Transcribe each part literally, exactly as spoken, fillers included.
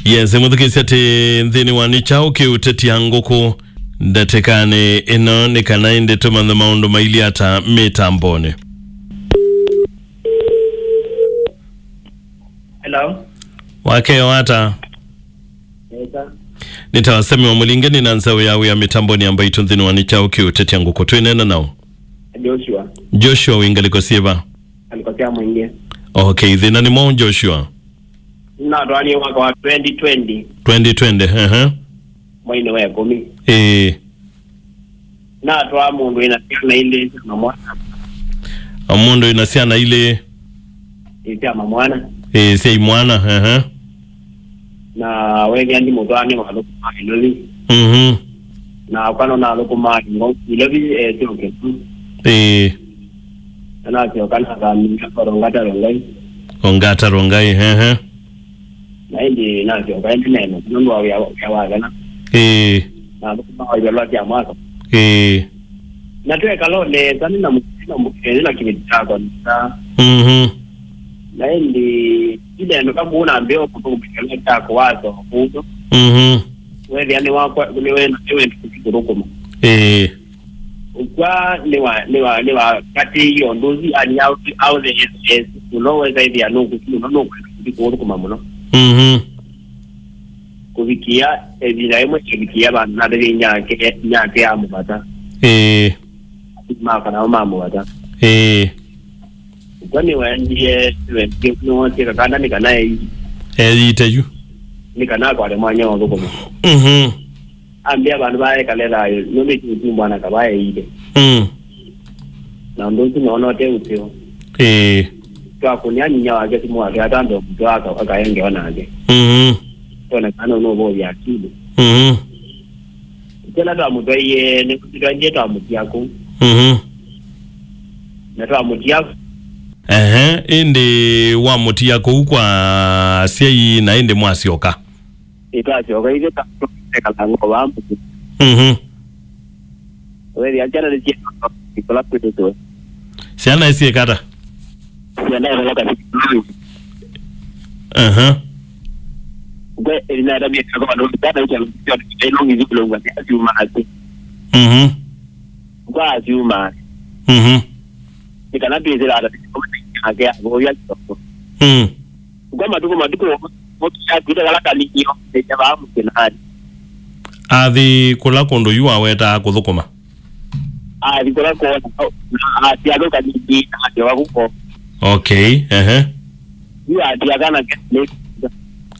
Yes, mũthukĩĩsya atĩ nthĩnĩ wa nĩ kyaũ kĩũtetia ngũkũ ndatĩkanĩ ĩno, nĩ kana ĩndĩ tũmanthe maũndũ mailyĩ ata mĩtambonĩ. Hello. Wakeo ata? Nesa. Nĩ ta Wasemi wa Mũlinge, nĩ na nzaũ ya wĩa mĩtambonĩ ya mbaitũ nthĩnĩ wa nĩ kyaũ kĩũtetia ngũkũ. Twĩneena naũ? Joshua. Joshua, wĩ ngalĩko syĩva? Ngalĩko sya Mwingi. Okay, thĩna nĩ mwaũ, Joshua? Natwaanie mwaka wa twenty twenty. Twenty twenty, ehe. Mweinĩ wa ĩkũmi. Ĩĩ. Natwaa mũndũ wĩna syana ilĩ na mwana. Mũndũ wĩna syana ilĩ. Ĩĩ, sya mamwana. Ĩĩ, sya imwana, ehe. Na wethĩa ndimũtwaa nĩ walũkũma Nairobi. Mhm. Na akwa no nalũkũma Nairobi, eh, syoke tu. Ĩĩ. Na nasyoka nathamia Ongata Rongai. Ongata Rongai, ehe. Na ĩndĩ nasyoka ĩndĩ nene, nũndũ wa wĩa, wĩa wa thĩna. Ĩĩ. Na nũkũmawa ivalũa sya mwaka. Ĩĩ. Na twekala o nesa, nĩ na mũ-, nĩ na mũ-, nĩ na kĩveti kyakwa nesa. Mhm. Na ĩndĩ, inenũka kũu na mbeo kũthũkũma kĩvalũa kyakwa waso kũu. Mhm. Wethĩa nĩ wakwa, nĩ wenda, nĩ wenda kũthi kũthũkũma. Ĩĩ. Ũkw'a nĩ wa, nĩ wa, nĩ wa katĩie ũndũ ũsu, yani, aũthi, aũthi, mũno wesa ĩthĩa nũkũthi mũno, nũkwenda kũthi kũthũkũma mũno. Mhm. Kũvikĩa ĩvinda yĩmwe kĩvikĩa vandũ natavye nyake, nyake ya mũvata. Ĩĩ. Makwa nao ma mũvata. Ĩĩ. Kwa nĩwendie, nĩwendie, nĩwosie kakanda nĩ kana ei. Eĩte yu. Nĩ kana akwate mwanya wa ũthũkũma. Mhm. Ambĩa vandũ vaekale thayũ, nũndũ ĩkĩũtumbwa na kavaeĩile. Mm. Na ũndũ ũsu noona ũte ũseo. Ĩĩ. Twakũnĩa nyinya wake simũ wake atambe mũtwe aka-, akaengewa nake. Mhm. Tone kana ũnũvũvya akili. Mhm. Kĩla twamũtwaie, nĩ, nĩtwaendie twamũtia kũu. Mhm. Na twamũtia. Ehe, ĩndĩ wamũtia kũu kwa asyai na ĩndĩ mwasyoka? Ĩtwasyoka ithyĩ ta, twekala ngoo vaa mũsyĩ. Mhm. Wethĩa syana nĩsyĩkala kwĩtwe. Syana nĩsyĩka ata? Syana ĩtoloka sikulu. Aha. Ngwe ĩlina ĩtambia kwa ndo ndana ĩkya ĩlongi zikulo ngwa ya siuma ati. Mhm. Ngwa siuma. Mhm. Nĩ kana twĩsĩla ata ake avoya kitoko. Mm. Kwa matukũ, matukũ, mũtũyakwĩte kala kanini, ĩtavaa mũkĩnani. Athi kũla kũndũ yu wawetaa kũthũkũma? Athi kũla kona, na atia kanini, na atia wakuko. Okay, ehe. Yu atia kana kene.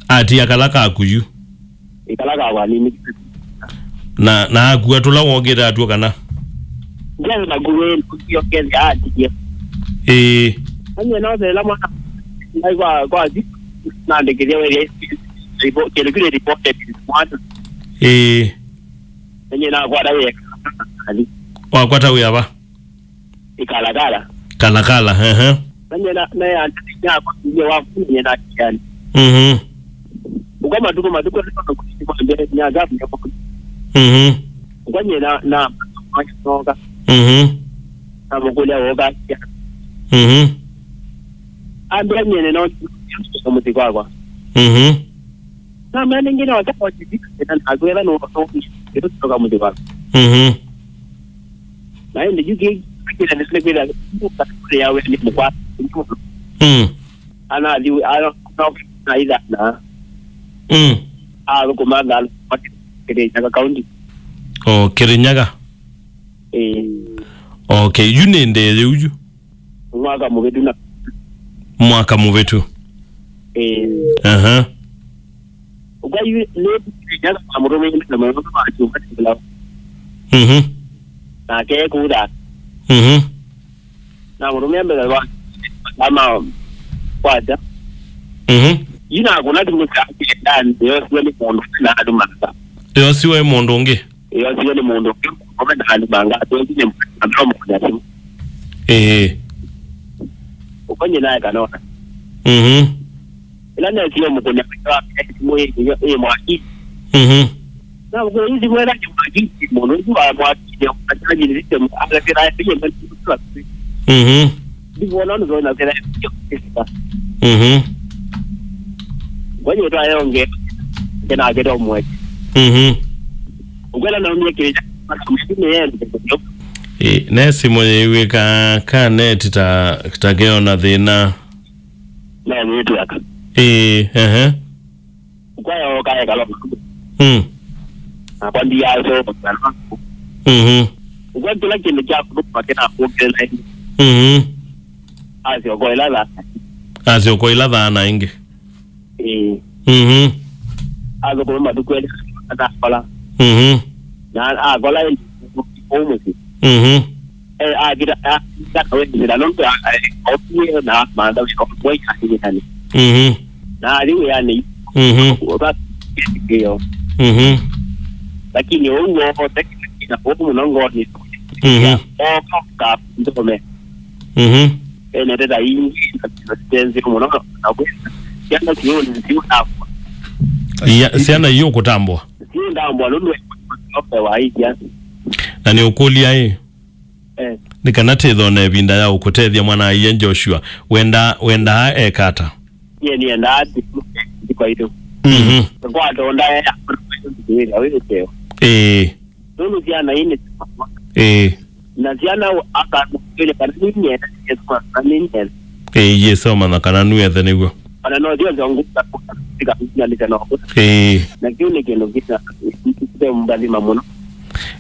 Atia kala kaku yu. Ĩkala ka vanini. Na, na akua tũla wokĩte atw'o kana? Ndio na kuwe ndio kende ati. Ĩĩ. Anye no sela mwana. Ngai kwa, kwa zi. Nandĩkĩthya wĩra ici. Report, kĩndũ kĩrĩ reported mwana. Ĩĩ. Anye na kwa dawe. Wakwata wĩa va? Ikalakala. Kalakala, ehe. Nanye na, na ya, ya kwa ndio wa kunya na kiani. Mhm. Uka matuko, matuko ni kwa kusi kwa ndio ya gabu ya kwa. Mhm. Uka nye na, na, na, na, Mhm. Na mkulia woka. Mhm. Ambia nyene no, no, no, kwa. Mhm. Na mwana ngine wa kwa, na kwa, na kwa, na kwa, Mhm. Na ĩndĩ yu kĩ-, kĩla nĩ kwĩthĩa ya we nĩ mũkwati. Mm. Anathi, ana, na ithana. Mm. Athũkũma thalo, Kirinyaga County. Oh, Kirinyaga? Eh. Okay, yu nĩ ndee yĩu yu? Mwaka mũvĩtu na. Mwaka mũvĩtu. Eh. Aha. Ukai le ya murumia na mwana wa chuma kila. Mhm. Na ke kuda. Mhm. Na murumia mbele wa kama kwaja. Mhm. Ina kuna timu za ndani, yo sio ni mundu na adumaka. Yo siwe mundu ungi. Ĩyo sio nĩ mũndũ ũngĩ, mũndũ na andũ manga, atwĩki nĩ mũndũ mũkũnya simu. Ĩĩ. Ũkonye naye kanona. Mhm. Ĩla nesio mũkũnya wa simu ĩ, ĩ, ĩ mwaki. Mhm. Na mũkũnya ĩ simu ĩla nĩ mwaki, mũndũ ũcio wa mwaki, nĩ mwaki, nĩ system, ala kĩra, nĩ system. Mhm. Ndivyo naona ndio na kĩra. Mhm. Kwa hiyo, tayonge. Kena akĩta ũmwe. Mhm. Ũkwela naumie kĩrĩkya, matu mĩtu nĩ yende kũnyũ. Ĩ, ne simũ yĩw'ĩka ka neti ta, ta keona thĩna. Na nĩ twaka. Ĩ, ehe. Kwa yo kae kalo. Mm. Na kwa ndiya so kwa. Mhm. Kwa kila kĩndũ kya kũndũ kwa kena kũkela. Mhm. Asyo kwa ila la. Asyo kwa ila thana ingi. Ĩĩ. Mhm. Athũkũma matukũ elĩ, akakola. Mhm. Na akola ĩndĩ kũu mũsyĩ. Mhm. Eh, akita, akita wendela, nũndũ a-, a-, okie na mantha wĩka, mwai ahinyani. Mhm. Na athi wĩanĩ. Mhm. Ũka, ĩyo. Mhm. Lakini ũu wothe, kĩna ũu mũno ngoni. Mhm. Oka, ka, ndome. Mhm. Ene teta ingi, na tenzi mũno, na kwenda. Yana sioni, siona. Iya, syana iyo kũtambwa. Siona mbwa, nũndũ wa ikia. Na nĩ ũkũlya ĩ. Eh. Nĩ kana tĩthone ĩvinda ya ũkũtethya mwana aiye Joshua. Wenda, wenda eka ata? Niĩ nienda ati, ndiko itu. Mhm. Kwa tonda ya, wĩra, wĩra, wĩra. Ĩĩ. Nũndũ syana inĩ. Ĩĩ. Na syana akanũkĩlya kana nĩnyenda, Yesũ kana nĩnyenda. Ĩĩ, Yesũ amanya kana nũethe nĩw'o. Ona no thio zongu, tika kunyalika no. Ĩĩ. Na kĩu nĩ kĩndũ kĩna, kĩte mbalima mũno.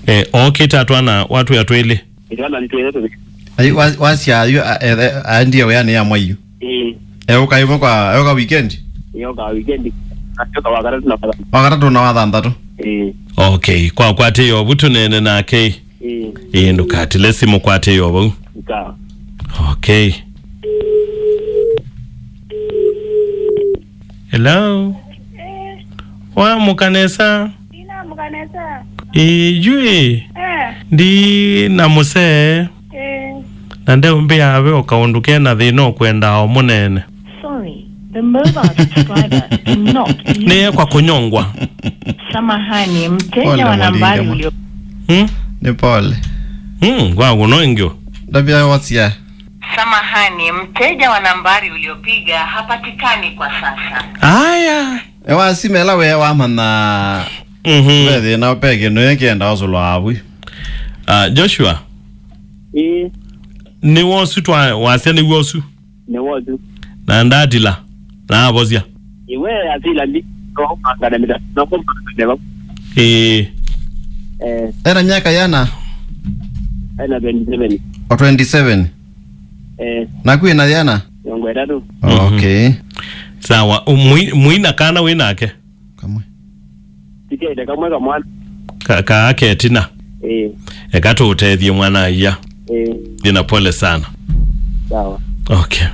Eh, okĩte atwana watwĩa twĩlĩ. Itwana nĩ twĩlĩ tũthĩ. Ai, wa-, wasya yu, a-, e-, e-, aendie wĩanĩ ya mwaiyu. Ĩĩ. Eũka ĩmwe kwa, eũka weekend? Ĩĩ, oka weekend. Atyoka wa katatũ na wa thanthatũ. Wa katatũ na wa thanthatũ? Ĩĩ. Okay, kwa kwatĩĩa ũvu tũneene nake. Ĩĩ. Ĩĩ, ndũkatile simũ kwatĩĩa ũvau. Ika. Okay. Hello? Wamũka nesa? Ndinamũka nesa. Ĩĩ, yu ĩ. Eh. Ndi na mũsee. Eh. Na ndeũmbĩa ve o kaũndũ ke na thĩna ũkwenda o mũnene. Sorry, the mobile subscriber cannot be reached. Nĩye kwa kũnyongwa. Samahani, mteja wa nambari ulio- Hmm? Nĩ pole. Hmm, kwa kũno ingĩ. Ndavya wasya. Samahani, mteja wa nambari uliopiga hapatikani kwa sasa. Aya. Ewa simela we wamanya. Mhm. Ve thĩna peke nĩ kenda osolo avui. Ah, Joshua. Ĩĩ. Nĩ wosu twa wasya nĩ wosu. Nĩ wosu. Na ndatila. Na avosya. Iwe asila ndi. No mangana mita. No mangana mita. Ĩĩ. Eh. Ena myaka yana? Ena twenty-seven. O twenty-seven. Eh. Na kwĩ na yana? Mĩongo ĩtatũ. Mhm. Okay. Sawa, mwi-, mwina kana wĩ nake? Kamwe. Tikaita kamwe kamwana. Ka, ka ketina. Eh. Eka tũũtethie mwana aiya. Eh. Thĩna pole sana. Sawa. Okay.